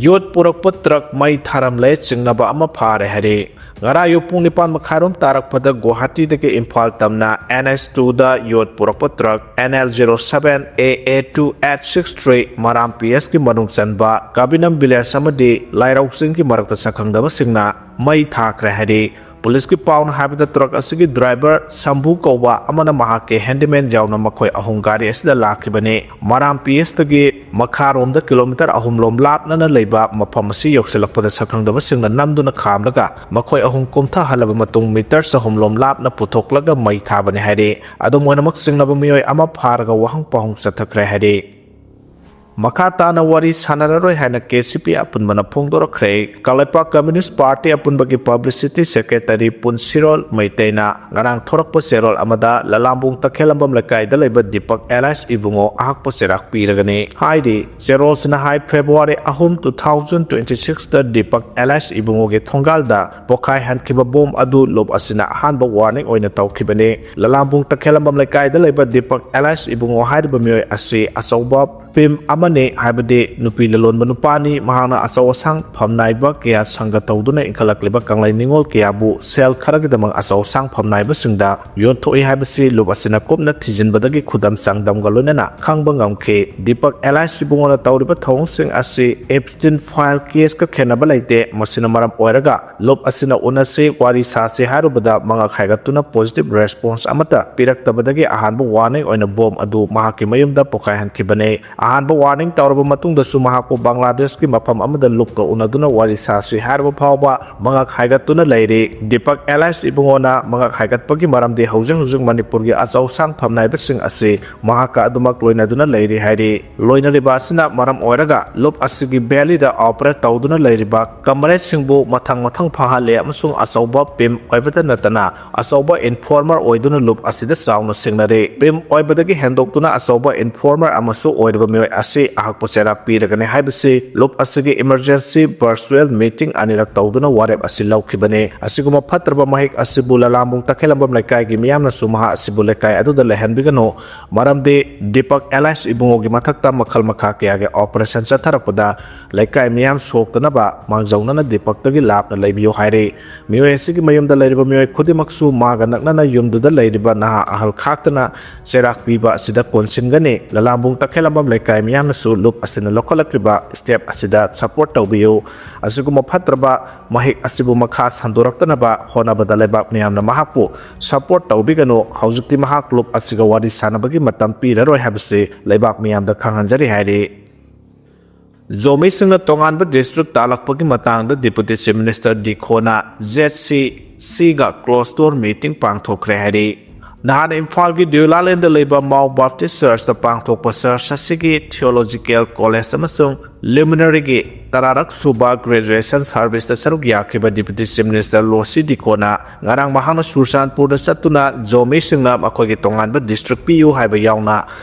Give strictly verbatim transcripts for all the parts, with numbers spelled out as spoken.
ꯌꯣꯠ ꯄꯨꯔꯛꯄ ꯇ꯭ꯔꯛ ꯃꯩ ꯊꯥꯔꯝꯂꯦ, ꯆꯤꯡꯅꯕ ꯑꯃ ꯐꯥꯔꯦ ꯍꯥꯏꯔꯤ꯫ ꯉꯔꯥꯡ ꯑꯌꯨꯛ ꯄꯨꯡ ꯅꯤꯄꯥꯟ ꯃꯈꯥꯏꯔꯣꯝ ꯇꯥꯔꯛꯄꯗ ꯒꯨꯋꯥꯍꯥꯇꯤꯗꯒꯤ ꯏꯝꯐꯥꯜ ꯇꯝꯅ N H two ꯗ ꯌꯣꯠ ꯄꯨꯔꯛꯄ truck N L zero seven A A two eight six three ꯃꯔꯥꯝ P S ꯀꯤ ꯃꯅꯨꯡ ꯆꯟꯕ ꯀꯥꯕꯤꯅꯝ village ꯑꯃꯗꯤ ꯂꯥꯏꯔꯧ ꯆꯤꯡꯒꯤ ꯃꯔꯛꯇ ꯁꯛꯈꯪꯗꯕꯁꯤꯡꯅ ꯃꯩ ꯊꯥꯈ꯭ꯔꯦ ꯍꯥꯏꯔꯤ꯫ ꯄꯨꯂꯤꯁꯀꯤ ꯄꯥꯎꯅ ꯍꯥꯏꯕꯗ, ꯇ꯭ꯔꯛ ꯑꯁꯤꯒꯤ ꯗ꯭ꯔꯥꯏꯚꯔ ꯁꯝꯚꯨ ꯀꯧꯕ ꯑꯃꯅ ꯃꯍꯥꯛꯀꯤ handyman ꯌꯥꯎꯅ ꯃꯈꯣꯏ ꯑꯍꯨꯝ ꯒꯥꯔꯤ ꯑꯁꯤꯗ ꯂꯥꯛꯈꯤꯕꯅꯤ꯫ ꯃꯔꯥꯝ P S ꯇꯒꯤ ꯃꯈꯥꯔꯣꯝꯗ ꯀꯤꯂꯣꯃꯤꯇꯔ ꯑꯍꯨꯝ ꯂꯣꯝ ꯂꯥꯞꯅꯅ ꯂꯩꯕ ꯃꯐꯝ ꯑꯁꯤ ꯌꯧꯁꯤꯜꯂꯛꯄꯗ ꯁꯛꯈꯪꯗꯕꯁꯤꯡꯅ ꯅꯝꯗꯨꯅ ꯈꯥꯝꯂꯒ ꯃꯈꯣꯏ ꯑꯍꯨꯝ ꯀꯨꯝꯊꯍꯜꯂꯕ ꯃꯇꯨꯡ ꯃꯤꯇꯔ ꯆꯍꯨꯝ ꯂꯣꯝ ꯂꯥꯞꯅ ꯄꯨꯊꯣꯛꯂꯒ ꯃꯩ ꯊꯥꯕꯅꯤ ꯍꯥꯏꯔꯤ꯫ ꯑꯗꯨꯝ ꯑꯣꯏꯅꯃꯛ, ꯆꯤꯡꯅꯕ ꯃꯤꯑꯣꯏ ꯑꯃ ꯐꯥꯔꯒ ꯋꯥꯍꯪ ꯄꯥꯎꯍꯪ ꯆꯠꯊꯈ꯭ꯔꯦ ꯍꯥꯏꯔꯤ꯫ ꯃꯈꯥ ꯇꯥꯅ ꯋꯥꯔꯤ ꯁꯥꯟꯅꯔꯔꯣꯏ ꯍꯥꯏꯅ K C P ꯑꯄꯨꯟꯕꯅ ꯐꯣꯡꯗꯣꯔꯛꯈ꯭ꯔꯦ꯫ Kangleipak Communist Party ꯑꯄꯨꯟꯕꯒꯤ publicity secretary ꯄꯨꯟꯁꯤꯔꯣꯜ ꯃꯩꯇꯩꯅ ꯉꯔꯥꯡ ꯊꯣꯔꯛꯄ ꯆꯦꯔꯣꯜ ꯑꯃꯗ ꯂꯂꯥꯝꯕꯨꯡ ꯇꯈꯦꯜꯂꯝꯕꯝ ꯂꯩꯀꯥꯏꯗ ꯂꯩꯕ ꯗꯤꯄꯛ ꯑꯦꯂꯥꯏꯁ ꯏꯕꯨꯡꯉꯣ ꯑꯍꯛꯄ ꯆꯩꯔꯥꯛ ꯄꯤꯔꯒꯅꯤ ꯍꯥꯏꯔꯤ꯫ ꯆꯦꯔꯣꯜꯁꯤꯅ ꯍꯥꯏ, February ꯑꯍꯨꯝ, two thousand twenty six ꯗ ꯗꯤꯄꯛ ꯑꯦꯂꯥꯏꯁ ꯏꯕꯨꯡꯉꯣꯒꯤ ꯊꯣꯡꯒꯥꯜꯗ ꯄꯣꯈꯥꯏꯍꯟꯈꯤꯕ ꯕꯣꯝ ꯑꯗꯨ ꯂꯨꯞ ꯑꯁꯤꯅ ꯑꯍꯥꯟꯕ warning ꯑꯣꯏꯅ ꯇꯧꯈꯤꯕꯅꯤ꯫ ꯂꯂꯥꯝꯕꯨꯡ ꯇꯈꯦꯜꯂꯝꯕꯝ ꯂꯩꯀꯥꯏꯗ ꯂꯩꯕ ꯗꯤꯄꯛ ꯑꯦꯂꯥꯏꯁ ꯏꯕꯨꯡꯉꯣ ꯍꯥꯏꯔꯤꯕ ꯃꯤꯑꯣꯏ ꯑꯁꯤ ꯑꯆꯧꯕ ꯄꯤꯝ ꯑꯃꯅꯤ, ꯍꯥꯏꯕꯗꯤ ꯅꯨꯄꯤ ꯂꯂꯣꯟꯕ ꯅꯨꯄꯥꯅꯤ꯫ ꯃꯍꯥꯛꯅ ꯑꯆꯧ ꯑꯁꯥꯡ ꯐꯝꯅꯥꯏꯕ ꯀꯌꯥ ꯁꯪꯒ ꯇꯧꯗꯨꯅ ꯏꯟꯈꯠꯂꯛꯂꯤꯕ ꯀꯪꯂꯩ ꯅꯤꯉꯣꯜ ꯀꯌꯥꯕꯨ ꯁꯦꯜ ꯈꯔꯒꯤꯗꯃꯛ ꯑꯆꯧ ꯑꯁꯥꯡ ꯐꯝꯅꯥꯏꯕꯁꯤꯡꯗ ꯌꯣꯟꯊꯣꯛꯏ ꯍꯥꯏꯕꯁꯤ ꯂꯨꯞ ꯑꯁꯤꯅ ꯀꯨꯞꯅ ꯊꯤꯖꯤꯟꯕꯗꯒꯤ ꯈꯨꯗꯝ ꯆꯥꯡꯗꯝꯒ ꯂꯣꯏꯅꯅ ꯈꯪꯕ ꯉꯝꯈꯤ꯫ ꯗꯤꯄꯛ ꯑꯦꯂꯥꯏꯁ ꯏꯕꯨꯡꯉꯣꯅ ꯇꯧꯔꯤꯕ ꯊꯧꯑꯣꯡꯁꯤꯡ ꯑꯁꯤ Epstein file case ꯀ ꯈꯦꯠꯅꯕ ꯂꯩꯇꯦ꯫ ꯃꯁꯤꯅ ꯃꯔꯝ ꯑꯣꯏꯔꯒ ꯂꯨꯞ ꯑꯁꯤꯅ ꯎꯅꯁꯤ, ꯋꯥꯔꯤ ꯁꯥꯁꯤ ꯍꯥꯏꯔꯨꯕꯗ ꯃꯉꯛ ꯍꯥꯏꯒꯠꯇꯨꯅ positive response ꯑꯃꯠꯇ ꯄꯤꯔꯛꯇꯕꯗꯒꯤ ꯑꯍꯥꯟꯕ warning ꯑꯣꯏꯅ ꯕꯣꯝ ꯑꯗꯨ ꯃꯍꯥꯛꯀꯤ ꯃꯌꯨꯝꯗ ꯄꯣꯈꯥꯏꯍꯟꯈꯤꯕꯅꯤ꯫ ꯑꯍꯥꯟꯕ warning ꯇꯧꯔꯕ ꯃꯇꯨꯡꯗꯁꯨ ꯃꯍꯥꯛꯄꯨ ꯕꯪꯒ꯭ꯂꯥꯗꯦꯁꯀꯤ ꯃꯐꯝ ꯑꯃꯗ ꯂꯨꯞꯀ ꯎꯅꯗꯨꯅ ꯋꯥꯔꯤ ꯁꯥꯁꯤ ꯍꯥꯏꯔꯕ ꯐꯥꯎꯕ ꯃꯉꯛ ꯍꯥꯏꯒꯠꯇꯨꯅ ꯂꯩꯔꯤ꯫ ꯗꯤꯄꯛ ꯑꯦꯂꯥꯏꯁ ꯏꯕꯨꯡꯉꯣꯅ ꯃꯉꯛ ꯍꯥꯏꯒꯠꯄꯒꯤ ꯃꯔꯝꯗꯤ ꯍꯧꯖꯤꯛ ꯍꯧꯖꯤꯛ ꯃꯅꯤꯄꯨꯔꯒꯤ ꯑꯆꯧ ꯑꯁꯥꯡ ꯐꯝꯅꯥꯏꯕꯁꯤꯡ ꯑꯁꯤ ꯃꯍꯥꯛꯀ ꯑꯗꯨꯃꯛ ꯂꯣꯏꯅꯗꯨꯅ ꯂꯩꯔꯤ ꯍꯥꯏꯔꯤ꯫ ꯂꯣꯏꯅꯔꯤꯕ ꯑꯁꯤꯅ ꯃꯔꯝ ꯑꯣꯏꯔꯒ ꯂꯨꯞ ꯑꯁꯤꯒꯤ belly ꯗ operate ꯇꯧꯗꯨꯅ ꯂꯩꯔꯤꯕ comrade ꯁꯤꯡꯕꯨ ꯃꯊꯪ ꯃꯊꯪ ꯐꯥꯍꯜꯂꯦ ꯑꯃꯁꯨꯡ ꯑꯆꯧꯕ ꯄꯤꯝ ꯑꯣꯏꯕꯇ ꯅꯠꯇꯅ ꯑꯆꯧꯕ informer ꯑꯣꯏꯗꯨꯅ ꯂꯨꯞ ꯑꯁꯤꯗ ꯆꯥꯎꯅ ꯁꯤꯡꯅꯔꯤ꯫ ꯄꯤꯝ ꯑꯣꯏꯕꯗꯒꯤ ꯍꯦꯟꯗꯣꯛꯇꯨꯅ ꯑꯆꯧꯕ informer ꯑꯃꯁꯨ ꯑꯣꯏꯔꯤꯕ ꯃꯤꯑꯣꯏ ꯑꯁꯤ ꯑꯍꯛꯄ ꯆꯩꯔꯥꯛ ꯄꯤꯔꯒꯅꯤ ꯍꯥꯏꯕꯁꯤ ꯂꯨꯞ ꯑꯁꯤꯒꯤ emergency virtual meeting ꯑꯅꯤꯔꯛ ꯇꯧꯗꯨꯅ ꯋꯥꯔꯦꯞ ꯑꯁꯤ ꯂꯧꯈꯤꯕꯅꯤ꯫ ꯑꯁꯤꯒꯨꯝꯕ ꯐꯠꯇ꯭ꯔꯕ ꯃꯍꯤꯛ ꯑꯁꯤꯕꯨ ꯂꯂꯥꯝꯕꯨꯡ ꯇꯈꯦꯜꯂꯝꯕꯝ ꯂꯩꯀꯥꯏꯒꯤ ꯃꯤꯌꯥꯝꯅꯁꯨ ꯃꯍꯥꯛ ꯑꯁꯤꯕꯨ ꯂꯩꯀꯥꯏ ꯑꯗꯨꯗ ꯂꯩꯍꯟꯕꯤꯒꯅꯨ, ꯃꯔꯝꯗꯤ ꯗꯤꯄꯛ alias ꯏꯕꯨꯡꯉꯣꯒꯤ ꯃꯊꯛꯇ ꯃꯈꯜ ꯃꯈꯥ ꯀꯌꯥꯒꯤ operation ꯆꯠꯊꯔꯛꯄꯗ ꯂꯩꯀꯥꯏ ꯃꯤꯌꯥꯝ ꯁꯣꯛꯇꯅꯕ ꯃꯥꯡꯖꯧꯅꯅ ꯗꯤꯄꯛꯇꯒꯤ ꯂꯥꯞꯅ ꯂꯩꯕꯤꯌꯨ ꯍꯥꯏꯔꯤ꯫ ꯃꯤꯑꯣꯏ ꯑꯁꯤꯒꯤ ꯃꯌꯨꯝꯗ ꯂꯩꯔꯤꯕ ꯃꯤꯑꯣꯏ ꯈꯨꯗꯤꯡꯃꯛꯁꯨ ꯃꯥꯒ ꯅꯛꯅꯅ ꯌꯨꯝꯗꯨꯗ ꯂꯩꯔꯤꯕ ꯅꯍꯥ ꯑꯍꯜ ꯈꯥꯛꯇꯅ ꯆꯩꯔꯥꯛ ꯄꯤꯕ ꯑꯁꯤꯗ ꯀꯣꯟꯁꯤꯟꯒꯅꯤ꯫ ꯂꯂꯥꯝꯕꯨꯡ ꯇꯈꯦꯜꯂꯝꯕꯝ ꯂꯩꯀꯥꯏ ꯃꯤꯌꯥꯝꯅꯁꯨ ꯂꯨꯞ ꯑꯁꯤꯅ ꯂꯧꯈꯠꯂꯛꯂꯤꯕ step ꯑꯁꯤꯗ support ꯇꯧꯕꯤꯌꯨ꯫ ꯑꯁꯤꯒꯨꯝꯕ ꯐꯠꯇ꯭ꯔꯕ ꯃꯍꯤꯛ ꯑꯁꯤꯕꯨ ꯃꯈꯥ ꯁꯟꯗꯣꯔꯛꯇꯅꯕ ꯍꯣꯠꯅꯕꯗ ꯂꯩꯕꯥꯛ ꯃꯤꯌꯥꯝꯅ ꯃꯍꯥꯛꯄꯨ support ꯇꯧꯕꯤꯒꯅꯨ꯫ ꯍꯧꯖꯤꯛꯇꯤ ꯃꯍꯥꯛ ꯂꯨꯞ ꯑꯁꯤꯒ ꯋꯥꯔꯤ ꯁꯥꯟꯅꯕꯒꯤ ꯃꯇꯝ ꯄꯤꯔꯔꯣꯏ ꯍꯥꯏꯕꯁꯤ ꯂꯩꯕꯥꯛ ꯃꯤꯌꯥꯝꯗ ꯈꯪꯍꯟꯖꯔꯤ ꯍꯥꯏꯔꯤ꯫ ꯖꯣꯃꯤꯁꯤꯡꯅ ꯇꯣꯉꯥꯟꯕ district ꯇꯥꯜꯂꯛꯄꯒꯤ ꯃꯇꯥꯡꯗ Deputy Chief Minister ꯗꯤꯈꯣꯅ ꯖꯦꯠ ꯁꯤ ꯁꯤꯒ closed door meeting ꯄꯥꯡꯊꯣꯛꯈ꯭ꯔꯦ ꯍꯥꯏꯔꯤ꯫ ꯅꯍꯥꯟ ꯏꯝꯐꯥꯜꯒꯤ ꯗ꯭ꯌꯨꯂꯥꯂꯦꯟꯗ ꯂꯩꯕ Mount Baptist Churchꯇ ꯄꯥꯡꯊꯣꯛꯄ church ꯑꯁꯤꯒꯤ Theological College ꯑꯃꯁꯨꯡ Luminaryꯒꯤ ꯇꯔꯥꯔꯛ ꯁꯨꯕ graduation serviceꯇ ꯁꯔꯨꯛ ꯌꯥꯈꯤꯕ Deputy Chief Minister ꯂꯣꯁꯤ ꯗꯤꯈꯣꯅ ꯉꯔꯥꯡ ꯃꯍꯥꯛꯅ ꯆꯨꯔꯆꯥꯟꯄꯨꯔꯗ ꯆꯠꯇꯨꯅ ꯖꯣꯃꯤꯁꯤꯡꯅ ꯃꯈꯣꯏꯒꯤ ꯇꯣꯉꯥꯟꯕ district ꯄꯤꯌꯨ ꯍꯥꯏꯕ ꯌꯥꯎꯅ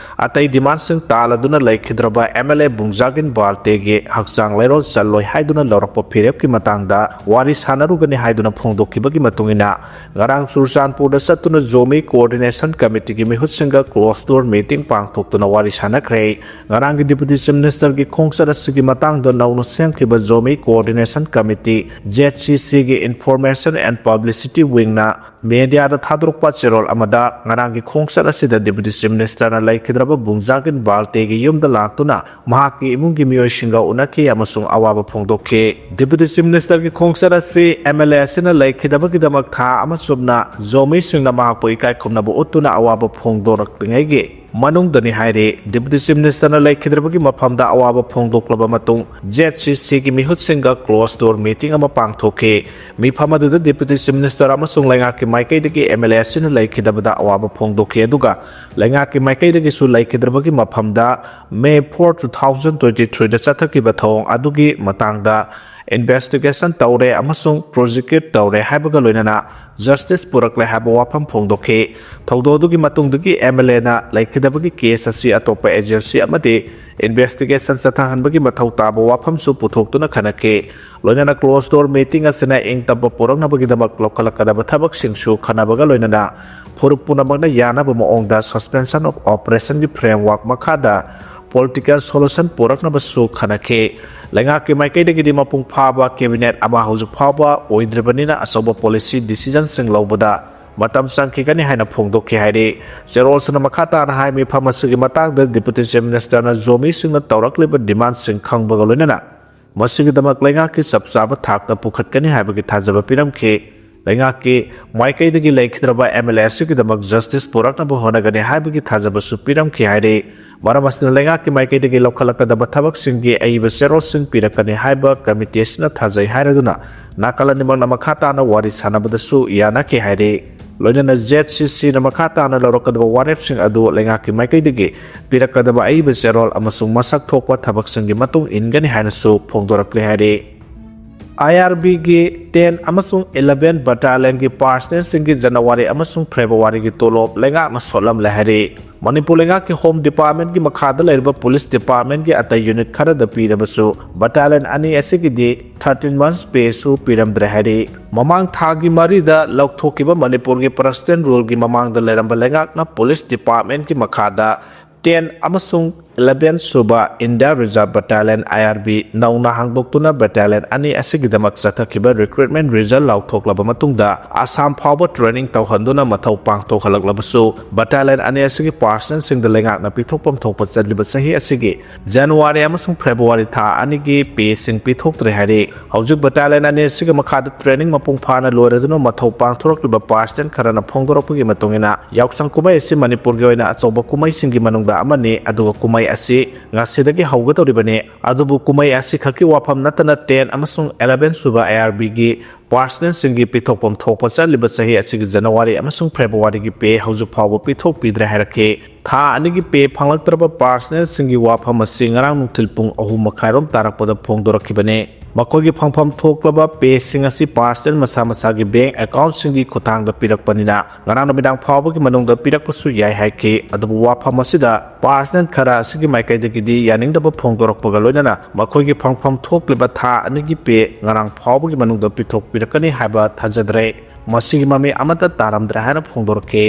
ꯑꯇꯩ demandꯁꯤꯡ ꯇꯥꯜꯂꯗꯨꯅ ꯂꯩꯈꯤꯗ꯭ꯔꯕ MLA ꯕꯨꯡꯖꯥꯒꯤꯟ ꯕꯥꯜꯇꯦꯒꯤ ꯍꯛꯆꯥꯡ ꯂꯩꯔꯣꯜ ꯆꯜꯂꯣꯏ ꯍꯥꯏꯗꯨꯅ ꯂꯧꯔꯛꯄ ꯐꯤꯔꯦꯞꯀꯤ ꯃꯇꯥꯡꯗ ꯋꯥꯔꯤ ꯁꯥꯟꯅꯔꯨꯒꯅꯤ ꯍꯥꯏꯗꯨꯅ ꯐꯣꯡꯗꯣꯛꯈꯤꯕꯒꯤ ꯃꯇꯨꯡ ꯏꯟꯅ, ꯉꯔꯥꯡ ꯆꯨꯔꯆꯥꯟꯄꯨꯔꯗ ꯆꯠꯇꯨꯅ Zomi Coordination Committeeꯒꯤ ꯃꯤꯍꯨꯠꯁꯤꯡꯒ closed door meeting ꯄꯥꯡꯊꯣꯛꯇꯨꯅ ꯋꯥꯔꯤ ꯁꯥꯟꯅꯈ꯭ꯔꯦ꯫ ꯉꯔꯥꯡꯒꯤ Deputy Chief Ministerꯒꯤ ꯈꯣꯡꯆꯠ ꯑꯁꯤꯒꯤ ꯃꯇꯥꯡꯗ ꯅꯧꯅ ꯁꯦꯝꯈꯤꯕ ꯖꯣꯃꯤ Coordination Committee, ꯖꯦꯠ ꯁꯤ ꯁꯤꯒꯤ Information and Publicity Wingꯅ mediaꯗ ꯊꯥꯗꯣꯔꯛꯄ ꯆꯦꯔꯣꯜ ꯑꯃꯗ, ꯉꯔꯥꯡꯒꯤ ꯈꯣꯡꯆꯠ ꯑꯁꯤꯗ Deputy Chief Ministerꯅ ꯂꯩꯈꯤꯗ꯭ꯔꯕ ꯕꯨꯡꯖꯥꯒꯤꯟ ꯕꯥꯜꯇꯦꯒꯤ ꯌꯨꯝꯗ ꯂꯥꯛꯇꯨꯅ ꯃꯍꯥꯛꯀꯤ ꯏꯃꯨꯡꯒꯤ ꯃꯤꯑꯣꯏꯁꯤꯡꯒ ꯎꯅꯈꯤ ꯑꯃꯁꯨꯡ ꯑꯋꯥꯕ ꯐꯣꯡꯗꯣꯛꯈꯤ꯫ Deputy Chief Ministerꯒꯤ ꯈꯣꯡꯆꯠ ꯑꯁꯤ MLA ꯑꯁꯤꯅ ꯂꯩꯈꯤꯗꯕꯒꯤꯗꯃꯛ ꯊꯥ ꯑꯃ ꯆꯨꯞꯅ ꯖꯣꯃꯤꯁꯤꯡꯅ ꯃꯍꯥꯛꯄꯨ ꯏꯀꯥꯏ ꯈꯨꯝꯅꯕ ꯎꯠꯇꯨꯅ ꯑꯋꯥꯕ ꯐꯣꯡꯗꯣꯔꯛꯂꯤꯉꯩꯒꯤ ꯃꯅꯨꯡꯗꯅꯤ ꯍꯥꯏꯔꯤ꯫ Deputy Chief Ministerꯅ ꯂꯩꯈꯤꯗ꯭ꯔꯕꯒꯤ ꯃꯐꯝꯗ ꯑꯋꯥꯕ ꯐꯣꯡꯗꯣꯛꯂꯕ ꯃꯇꯨꯡ, ꯖꯦꯠ ꯁꯤ ꯁꯤꯒꯤ ꯃꯤꯍꯨꯠꯁꯤꯡꯒ closed door meeting ꯑꯃ ꯄꯥꯡꯊꯣꯛꯈꯤ꯫ ꯃꯤꯐꯝ ꯑꯗꯨꯗ Deputy Chief Minister ꯑꯃꯁꯨꯡ ꯂꯩꯉꯥꯛꯀꯤ ꯃꯥꯏꯀꯩꯗꯒꯤ MLA ꯑꯁꯤꯅ ꯂꯩꯈꯤꯗꯕꯗ ꯑꯋꯥꯕ ꯐꯣꯡꯗꯣꯛꯈꯤ, ꯑꯗꯨꯒ ꯂꯩꯉꯥꯛꯀꯤ ꯃꯥꯏꯀꯩꯗꯒꯤꯁꯨ ꯂꯩꯈꯤꯗ꯭ꯔꯕꯒꯤ ꯃꯐꯝꯗ May four, two thousand twenty threeꯗ ꯆꯠꯊꯈꯤꯕ ꯊꯧꯑꯣꯡ ꯑꯗꯨꯒꯤ ꯃꯇꯥꯡꯗ investigation ꯇꯧꯔꯦ ꯑꯃꯁꯨꯡ prosecute ꯇꯧꯔꯦ ꯍꯥꯏꯕꯒ ꯂꯣꯏꯅꯅ justice ꯄꯨꯔꯛꯂꯦ ꯍꯥꯏꯕ ꯋꯥꯐꯝ ꯐꯣꯡꯗꯣꯛꯈꯤ꯫ ꯊꯧꯗꯣꯛ ꯑꯗꯨꯒꯤ ꯃꯇꯨꯡꯗꯒꯤ MLAꯅ ꯂꯩꯈꯤꯗꯕꯒꯤ case ꯑꯁꯤ ꯑꯇꯣꯞꯄ agency ꯑꯃꯗꯤ investigation ꯆꯠꯊꯍꯟꯕꯒꯤ ꯃꯊꯧ ꯇꯥꯕ ꯋꯥꯐꯝꯁꯨ ꯄꯨꯊꯣꯛꯇꯨꯅ ꯈꯟꯅꯈꯤ꯫ ꯂꯣꯏꯅꯅ closed door meeting ꯑꯁꯤꯅ ꯏꯪ ꯇꯞꯄ ꯄꯨꯔꯛꯅꯕꯒꯤꯗꯃꯛ ꯂꯧꯈꯠꯂꯛꯀꯗꯕ ꯊꯕꯛꯁꯤꯡꯁꯨ ꯈꯟꯅꯕꯒ ꯂꯣꯏꯅꯅ ꯐꯨꯔꯨꯞ ꯄꯨꯝꯅꯃꯛꯅ ꯌꯥꯅꯕ ꯃꯑꯣꯡꯗ suspension of operationꯒꯤ framework ꯃꯈꯥꯗ political solution ꯄꯨꯔꯛꯅꯕꯁꯨ ꯈꯟꯅꯈꯤ꯫ ꯂꯩꯉꯥꯛꯀꯤ ꯃꯥꯏꯀꯩꯗꯒꯤꯗꯤ ꯃꯄꯨꯡ ꯐꯥꯕ cabinet ꯑꯃ ꯍꯧꯖꯤꯛ ꯐꯥꯎꯕ ꯑꯣꯏꯗ꯭ꯔꯤꯕꯅꯤꯅ ꯑꯆꯧꯕ policy decisionꯁꯤꯡ ꯂꯧꯕꯗ ꯃꯇꯝ ꯆꯪꯈꯤꯒꯅꯤ ꯍꯥꯏꯅ ꯐꯣꯡꯗꯣꯛꯈꯤ ꯍꯥꯏꯔꯤ꯫ ꯆꯦꯔꯣꯜꯁꯤꯅ ꯃꯈꯥ ꯇꯥꯅ ꯍꯥꯏ, ꯃꯤꯐꯝ ꯑꯁꯤꯒꯤ ꯃꯇꯥꯡꯗ Deputy Chief Ministerꯅ ꯖꯣꯃꯤꯁꯤꯡꯅ ꯇꯧꯔꯛꯂꯤꯕ demandꯁꯤꯡ ꯈꯪꯕꯒ ꯂꯣꯏꯅꯅ ꯃꯁꯤꯒꯤꯗꯃꯛ ꯂꯩꯉꯥꯛꯀꯤ ꯆꯞ ꯆꯥꯕ ꯊꯥꯛꯇ ꯄꯨꯈꯠꯀꯅꯤ ꯍꯥꯏꯕꯒꯤ ꯊꯥꯖꯕ ꯄꯤꯔꯝꯈꯤ꯫ ꯂꯩꯉꯥꯛꯀꯤ ꯃꯥꯏꯀꯩꯗꯒꯤ ꯂꯩꯈꯤꯗ꯭ꯔꯕ MLA ꯑꯁꯤꯒꯤꯗꯃꯛ justice ꯄꯨꯔꯛꯅꯕ ꯍꯣꯠꯅꯒꯅꯤ ꯍꯥꯏꯕꯒꯤ ꯊꯥꯖꯕꯁꯨ ꯄꯤꯔꯝꯈꯤ ꯍꯥꯏꯔꯤ꯫ ꯃꯔꯝ ꯑꯁꯤꯅ ꯂꯩꯉꯥꯛꯀꯤ ꯃꯥꯏꯀꯩꯗꯒꯤ ꯂꯧꯈꯠꯂꯛꯀꯗꯕ ꯊꯕꯛꯁꯤꯡꯒꯤ ꯑꯏꯕ ꯆꯦꯔꯣꯜꯁꯤꯡ ꯄꯤꯔꯛꯀꯅꯤ ꯍꯥꯏꯕ committee ꯑꯁꯤꯅ ꯊꯥꯖꯩ ꯍꯥꯏꯔꯗꯨꯅ ꯅꯥꯀꯜ ꯑꯅꯤꯃꯛꯅ ꯃꯈꯥ ꯇꯥꯅ ꯋꯥꯔꯤ ꯁꯥꯟꯅꯕꯗꯁꯨ ꯌꯥꯅꯈꯤ ꯍꯥꯏꯔꯤ꯫ ꯂꯣꯏꯅꯅ ZCCꯅ ꯃꯈꯥ ꯇꯥꯅ ꯂꯧꯔꯛꯀꯗꯕ ꯋꯥꯔꯦꯞꯁꯤꯡ ꯑꯗꯨ ꯂꯩꯉꯥꯛꯀꯤ ꯃꯥꯏꯀꯩꯗꯒꯤ ꯄꯤꯔꯛꯀꯗꯕ ꯑꯏꯕ ꯆꯦꯔꯣꯜ ꯑꯃꯁꯨꯡ ꯃꯁꯛ ꯊꯣꯛꯄ ꯊꯕꯛꯁꯤꯡꯒꯤ ꯃꯇꯨꯡ ꯏꯟꯒꯅꯤ ꯍꯥꯏꯅꯁꯨ ꯐꯣꯡꯗꯣꯔꯛꯂꯦ ꯍꯥꯏꯔꯤ꯫ IRBꯒꯤ ten ꯑꯃꯁꯨꯡ eleven battalionꯒꯤ personnelꯁꯤꯡꯒꯤ ꯖꯅꯋꯥꯔꯤ ꯑꯃꯁꯨꯡ ꯐꯦꯕ꯭ꯔꯨꯋꯥꯔꯤꯒꯤ ꯇꯣꯂꯣꯞ ꯂꯩꯉꯥꯛꯅ ꯁꯣꯠꯂꯝꯂꯦ ꯍꯥꯏꯔꯤ꯫ ꯃꯅꯤꯄꯨꯔ ꯂꯩꯉꯥꯛꯀꯤ Home Departmentꯀꯤ ꯃꯈꯥꯗ ꯂꯩꯔꯤꯕ police departmentꯀꯤ ꯑꯇꯩ unit ꯈꯔꯗ ꯄꯤꯔꯕꯁꯨ battalionꯑꯅꯤ ꯑꯁꯤꯒꯤꯗꯤ thirteen months payꯁꯨ ꯄꯤꯔꯝꯗ꯭ꯔꯦ ꯍꯥꯏꯔꯤ꯫ ꯃꯃꯥꯡ ꯊꯥꯒꯤ ꯃꯔꯤꯗ ꯂꯧꯊꯣꯛꯈꯤꯕ ꯃꯅꯤꯄꯨꯔꯒꯤ personnel ruleꯒꯤ ꯃꯃꯥꯡꯗ ꯂꯩꯔꯝꯕ ꯂꯩꯉꯥꯛꯅ police departmentꯀꯤ ꯃꯈꯥꯗ ten ꯑꯃꯁꯨꯡ eleven ꯁꯨꯕ Indian Reserve Battalion, IRB, ꯅꯧꯅ ꯍꯥꯡꯗꯣꯛꯇꯨꯅ battalionꯑꯅꯤ ꯑꯁꯤꯒꯤꯗꯃꯛ ꯆꯠꯊꯈꯤꯕ recruitment result ꯂꯥꯎꯊꯣꯛꯂꯕ ꯃꯇꯨꯡꯗ ꯑꯁꯥꯝ ꯐꯥꯎꯕ training ꯇꯧꯍꯟꯗꯨꯅ ꯃꯊꯧ ꯄꯥꯡꯊꯣꯛꯍꯜꯂꯛꯂꯕꯁꯨ, battalionꯑꯅꯤ ꯑꯁꯤꯒꯤ personnelꯁꯤꯡꯗ ꯂꯩꯉꯥꯛꯅ ꯄꯤꯊꯣꯛꯐꯝ ꯊꯣꯛꯄ ꯆꯠꯂꯤꯕ ꯆꯍꯤ ꯑꯁꯤꯒꯤ ꯖꯅꯋꯥꯔꯤ ꯑꯃꯁꯨꯡ ꯐꯦꯕ꯭ꯔꯨꯋꯥꯔꯤ ꯊꯥ ꯑꯅꯤꯒꯤ payꯁꯤꯡ ꯄꯤꯊꯣꯛꯇ꯭ꯔꯦ ꯍꯥꯏꯔꯤ꯫ ꯍꯧꯖꯤꯛ battalionꯑꯅꯤ ꯑꯁꯤꯒꯤ ꯃꯈꯥꯗ training ꯃꯄꯨꯡ ꯐꯥꯅ ꯂꯣꯏꯔꯗꯨꯅ ꯃꯊꯧ ꯄꯥꯡꯊꯣꯔꯛꯂꯤꯕ personnel ꯈꯔꯅ ꯐꯣꯡꯗꯣꯔꯛꯄꯒꯤ ꯃꯇꯨꯡ ꯏꯟꯅ, ꯌꯥꯎꯁꯪ ꯀꯨꯝꯍꯩ ꯑꯁꯤ ꯃꯅꯤꯄꯨꯔꯒꯤ ꯑꯣꯏꯅ ꯑꯆꯧꯕ ꯀꯨꯝꯍꯩꯁꯤꯡꯒꯤ ꯃꯅꯨꯡꯗ ꯑꯃꯅꯤ, ꯑꯗꯨꯒ ꯀꯨꯝꯍꯩ ꯑꯁꯤ ꯉꯁꯤꯗꯒꯤ ꯍꯧꯒꯗꯧꯔꯤꯕꯅꯤ꯫ ꯑꯗꯨꯕꯨ ꯀꯨꯝꯍꯩ ꯑꯁꯤꯈꯛꯀꯤ ꯋꯥꯐꯝ ꯅꯠꯇꯅ ten ꯑꯃꯁꯨꯡ eleven ꯁꯨꯕ IRBꯒꯤ personnelꯁꯤꯡꯒꯤ ꯄꯤꯊꯣꯛꯐꯝ ꯊꯣꯛꯄ ꯆꯠꯂꯤꯕ ꯆꯍꯤ ꯑꯁꯤꯒꯤ ꯖꯅꯋꯥꯔꯤ ꯑꯃꯁꯨꯡ ꯐꯦꯕ꯭ꯔꯨꯋꯥꯔꯤꯒꯤ pay ꯍꯧꯖꯤꯛ ꯐꯥꯎꯕ ꯄꯤꯊꯣꯛꯄꯤꯗ꯭ꯔꯦ ꯍꯥꯏꯔꯛꯈꯤ꯫ ꯊꯥ ꯑꯅꯤꯒꯤ pay ꯐꯪꯂꯛꯇ꯭ꯔꯕ personnelꯁꯤꯡꯒꯤ ꯋꯥꯐꯝ ꯑꯁꯤ ꯉꯔꯥꯡ ꯅꯨꯡꯊꯤꯜ ꯄꯨꯡ ꯑꯍꯨꯝ ꯃꯈꯥꯏꯔꯣꯝ ꯇꯥꯔꯛꯄꯗ ꯐꯣꯡꯗꯣꯔꯛꯈꯤꯕꯅꯤ꯫ ꯃꯈꯣꯏꯒꯤ ꯐꯪꯐꯝ ꯊꯣꯛꯂꯕ ꯄꯦꯁꯤꯡ ꯑꯁꯤ ꯄꯥꯔꯁꯅꯦꯜ ꯃꯁꯥ ꯃꯁꯥꯒꯤ ꯕꯦꯡꯛ ꯑꯦꯀꯥꯎꯟꯁꯤꯡꯒꯤ ꯈꯨꯠꯊꯥꯡꯗ ꯄꯤꯔꯛꯄꯅꯤꯅ, ꯉꯔꯥꯡ ꯅꯨꯃꯤꯗꯥꯡ ꯐꯥꯎꯕꯒꯤ ꯃꯅꯨꯡꯗ ꯄꯤꯔꯛꯄꯁꯨ ꯌꯥꯏ ꯍꯥꯏꯈꯤ꯫ ꯑꯗꯨꯕꯨ ꯋꯥꯐꯝ ꯑꯁꯤꯗ ꯄꯥꯔꯁꯅꯦꯜ ꯈꯔ ꯑꯁꯤꯒꯤ ꯃꯥꯏꯀꯩꯗꯒꯤꯗꯤ ꯌꯥꯅꯤꯡꯗꯕ ꯐꯣꯡꯗꯣꯔꯛꯄꯒ ꯂꯣꯏꯅꯅ ꯃꯈꯣꯏꯒꯤ ꯐꯪꯐꯝ ꯊꯣꯛꯂꯤꯕ ꯊꯥ ꯑꯅꯤꯒꯤ ꯄꯦ ꯉꯔꯥꯡ ꯐꯥꯎꯕꯒꯤ ꯃꯅꯨꯡꯗ ꯄꯤꯊꯣꯛꯄꯤꯔꯛꯀꯅꯤ ꯍꯥꯏꯕ ꯊꯥꯖꯗ꯭ꯔꯦ꯫ ꯃꯁꯤꯒꯤ ꯃꯃꯤ ꯑꯃꯠꯇ ꯇꯥꯔꯝꯗ꯭ꯔꯦ ꯍꯥꯏꯅ ꯐꯣꯡꯗꯣꯔꯛꯈꯤ꯫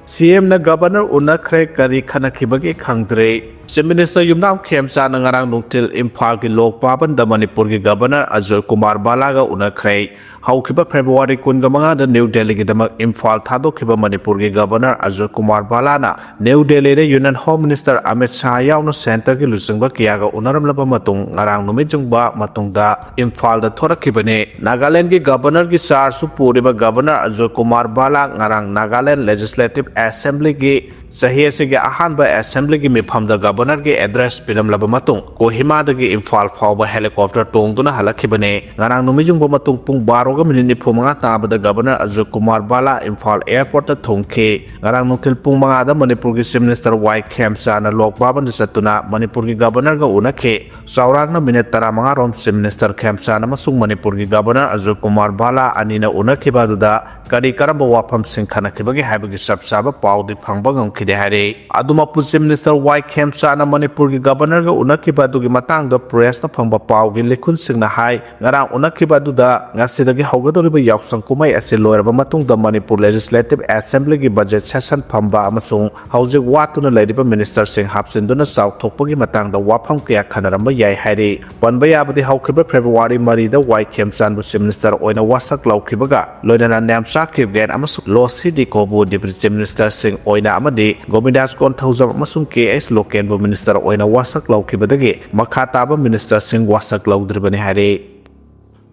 ꯁꯤ ꯑꯦꯝꯅ ꯒꯕꯔꯅꯔ ꯎꯅꯈ꯭ꯔꯦ, ꯀꯔꯤ ꯈꯟꯅꯈꯤꯕꯒꯦ ꯈꯪꯗ꯭ꯔꯦ꯫ ꯆꯤꯐ ꯃꯤꯅꯤꯁꯇꯔ ꯌꯨꯝꯅꯥꯝ ꯈꯦꯝꯆꯥꯟꯅ ꯉꯔꯥꯡ ꯅꯨꯡꯊꯤꯜ ꯏꯝꯐꯥꯜꯒꯤ ꯂꯣꯛ ꯚꯕꯟꯗ ꯃꯅꯤꯄꯨꯔꯒꯤ ꯒꯕꯔꯅꯔ ꯑꯖꯣꯏ ꯀꯨꯃꯥꯔ ꯕꯥꯂꯥꯒ ꯎꯅꯈ꯭ꯔꯦ꯫ ꯍꯧꯈꯤꯕ ꯐꯦꯕ꯭ꯔꯨꯋꯥꯔꯤ ꯀꯨꯟꯒ ꯃꯉꯥꯗ ꯅ꯭ꯌꯨ ꯗꯦꯜꯂꯤꯒꯤꯗꯃꯛ ꯏꯝꯐꯥꯜ ꯊꯥꯗꯣꯛꯈꯤꯕ ꯃꯅꯤꯄꯨꯔꯒꯤ ꯒꯕꯔꯅꯔ ꯑꯖꯣꯏ ꯀꯨꯃꯥꯔ ꯕꯥꯂꯥꯅ ꯅ꯭ꯌꯨ ꯗꯦꯜꯂꯤꯗ union home minister Amit Shah ꯌꯥꯎꯅ ꯁꯦꯟꯇꯔꯒꯤ ꯂꯨꯆꯤꯡꯕ ꯀꯌꯥꯒ ꯎꯅꯔꯝꯂꯕ ꯃꯇꯨꯡ ꯉꯔꯥꯡ ꯅꯨꯃꯤꯠ ꯌꯨꯡꯕ ꯃꯇꯨꯡꯗ ꯏꯝꯐꯥꯜꯗ ꯊꯣꯔꯛꯈꯤꯕꯅꯤ꯫ ꯅꯥꯒꯥꯂꯦꯟꯗꯒꯤ ꯒꯕꯔꯅꯔꯒꯤ ꯆꯥꯔꯖꯁꯨ ꯄꯨꯔꯤꯕ ꯒꯕꯔꯅꯔ ꯑꯖꯣꯏ ꯀꯨꯃꯥꯔ ꯕꯥꯂꯥ ꯉꯔꯥꯡ ꯅꯥꯒꯥꯂꯦꯟ ꯂꯦꯖꯤꯁꯂꯦꯇꯤꯚ ꯑꯦꯁꯦꯝꯕ꯭ꯂꯤꯒꯤ ꯆꯍꯤ ꯑꯁꯤꯒꯤ ꯑꯍꯥꯟꯕ ꯑꯦꯁꯦꯝꯕ꯭ꯂꯤꯒꯤ ꯃꯤꯐꯝꯗ ꯒꯕꯔꯅꯔꯒꯤ ꯑꯦꯗ꯭ꯔꯦꯁ ꯄꯤꯔꯝꯂꯕ ꯃꯇꯨꯡ, ꯀꯣꯍꯤꯃꯥꯗꯒꯤ ꯏꯝꯐꯥꯜ ꯐꯥꯎꯕ ꯍꯦꯂꯤꯀꯣꯞꯇꯔ ꯇꯣꯡꯗꯨꯅ ꯍꯜꯂꯛꯈꯤꯕꯅꯤ꯫ ꯉꯔꯥꯡ ꯅꯨꯃꯤꯠ ꯌꯨꯡꯕ ꯃꯇꯨꯡ ꯄꯨꯡ ꯕꯥꯔꯣꯒ ꯃꯤꯅꯤꯠ ꯅꯤꯐꯨ ꯃꯉꯥ ꯇꯥꯕꯗ ꯒꯕꯔꯅꯔ ꯑꯖꯣꯏ ꯀꯨꯃꯥꯔ ꯕꯥꯂꯥ ꯏꯝꯐꯥꯜ ꯑꯦꯌꯔꯄꯣꯔꯠꯇ ꯊꯨꯡꯈꯤ꯫ ꯉꯔꯥꯡ ꯅꯨꯡꯊꯤꯜ ꯄꯨꯡ ꯃꯉꯥꯗ ꯃꯅꯤꯄꯨꯔꯒꯤ ꯆꯤꯐ ꯃꯤꯅꯤꯁꯇꯔ ꯋꯥꯏ ꯈꯦꯝꯆꯥꯟꯅ ꯂꯣꯛ ꯚꯕꯟꯗ ꯆꯠꯇꯨꯅ ꯃꯅꯤꯄꯨꯔꯒꯤ ꯒꯕꯔꯅꯔꯒ ꯎꯅꯈꯤ꯫ ꯆꯥꯎꯔꯥꯛꯅ ꯃꯤꯅꯤꯠ ꯇꯔꯥꯃꯉꯥ ꯔꯣꯝ ꯆꯤꯐ ꯃꯤꯅꯤꯁꯇꯔ ꯈꯦꯝꯆꯥꯟ ꯑꯃꯁꯨꯡ ꯃꯅꯤꯄꯨꯔꯒꯤ ꯒꯕꯔꯅꯔ ꯑꯖꯣꯏ ꯀꯨꯃꯥꯔ ꯕꯥꯂꯥ ꯑꯅꯤꯅ ꯎꯅꯈꯤꯕ ꯑꯗꯨꯗ ꯀꯔꯤ ꯀꯔꯝꯕ ꯋꯥꯐꯝꯁꯤꯡ ꯈꯟꯅꯈꯤꯕꯒꯦ ꯍꯥꯏꯕꯒꯤ ꯆꯞ ꯆꯥꯕ ꯄꯥꯎꯗꯤ ꯐꯪꯕ ꯉꯝꯈꯤꯗꯦ ꯍꯥꯏꯔꯤ꯫ ꯑꯗꯨꯃꯛꯄꯨ, ꯆꯤꯐ ꯃꯤꯅꯤꯁꯇꯔ ꯋꯥꯏ ꯈꯦꯝꯆꯥꯟꯅ ꯃꯅꯤꯄꯨꯔꯒꯤ ꯒꯕꯔꯅꯔꯒ ꯎꯅꯈꯤꯕ ꯑꯗꯨꯒꯤ ꯃꯇꯥꯡꯗ ꯄ꯭ꯔꯦꯁꯅ ꯐꯪꯕ ꯄꯥꯎꯒꯤ ꯂꯤꯈꯨꯟꯁꯤꯡꯅ ꯍꯥꯏ, ꯉꯔꯥꯡ ꯎꯅꯈꯤꯕ ꯑꯗꯨꯗ ꯉꯁꯤꯗꯒꯤ ꯍꯧꯒꯗꯧꯔꯤꯕ ꯌꯥꯎꯁꯪ ꯀꯨꯝꯍꯩ ꯑꯁꯤ ꯂꯣꯏꯔꯕ ꯃꯇꯨꯡꯗ ꯃꯅꯤꯄꯨꯔ ꯂꯦꯖꯤꯁꯂꯦꯇꯤꯚ ꯑꯦꯁꯦꯝꯕ꯭ꯂꯤꯒꯤ ꯕꯖꯦꯠ ꯁꯦꯁꯟ ꯐꯝꯕ ꯑꯃꯁꯨꯡ ꯍꯧꯖꯤꯛ ꯋꯥꯠꯇꯨꯅ ꯂꯩꯔꯤꯕ ꯃꯤꯅꯤꯁꯇꯔꯁꯤꯡ ꯍꯥꯞꯆꯤꯟꯗꯨꯅ ꯆꯥꯎꯊꯣꯛꯄꯒꯤ ꯃꯇꯥꯡꯗ ꯋꯥꯐꯝ ꯀꯌꯥ ꯈꯟꯅꯔꯝꯕ ꯌꯥꯏ ꯍꯥꯏꯔꯤ꯫ ꯄꯟꯕ ꯌꯥꯕꯗꯤ, ꯍꯧꯈꯤꯕ ꯐꯦꯕ꯭ꯔꯨꯋꯥꯔꯤ ꯃꯔꯤꯗ ꯋꯥꯏ ꯈꯦꯝꯆꯥꯟꯕꯨ ꯆꯤꯐ ꯃꯤꯅꯤꯁꯇꯔ ꯑꯣꯏꯅ ꯋꯥꯁꯛ ꯂꯧꯈꯤꯕꯒ ꯂꯣꯏꯅꯅ ꯅꯦꯝꯆꯥ ꯀꯤꯞꯒꯦꯟ ꯑꯃꯁꯨꯡ ꯂꯣꯁꯤ ꯗꯤꯀꯣꯕꯨ ꯗꯤꯄ꯭ꯌꯨꯇꯤ ꯆꯤꯐ ꯃꯤꯅꯤꯁꯇꯔꯁꯤꯡ ꯑꯣꯏꯅ ꯑꯃꯗꯤ ꯒꯣꯕꯤꯟꯗꯥꯁ ꯀꯣꯟꯊꯧꯖꯝ ꯑꯃꯁꯨꯡ ꯀꯦ ꯑꯩꯆ ꯂꯣꯀꯦꯟꯕꯨ ꯃꯤꯅꯤꯁꯇꯔ ꯑꯣꯏꯅ ꯋꯥꯁꯛ ꯂꯧꯈꯤꯕꯗꯒꯤ ꯃꯈꯥ ꯇꯥꯕ ꯃꯤꯅꯤꯁꯇꯔꯁꯤꯡ ꯋꯥꯁꯛ ꯂꯧꯗ꯭ꯔꯤꯕꯅꯤ ꯍꯥꯏꯔꯤ꯫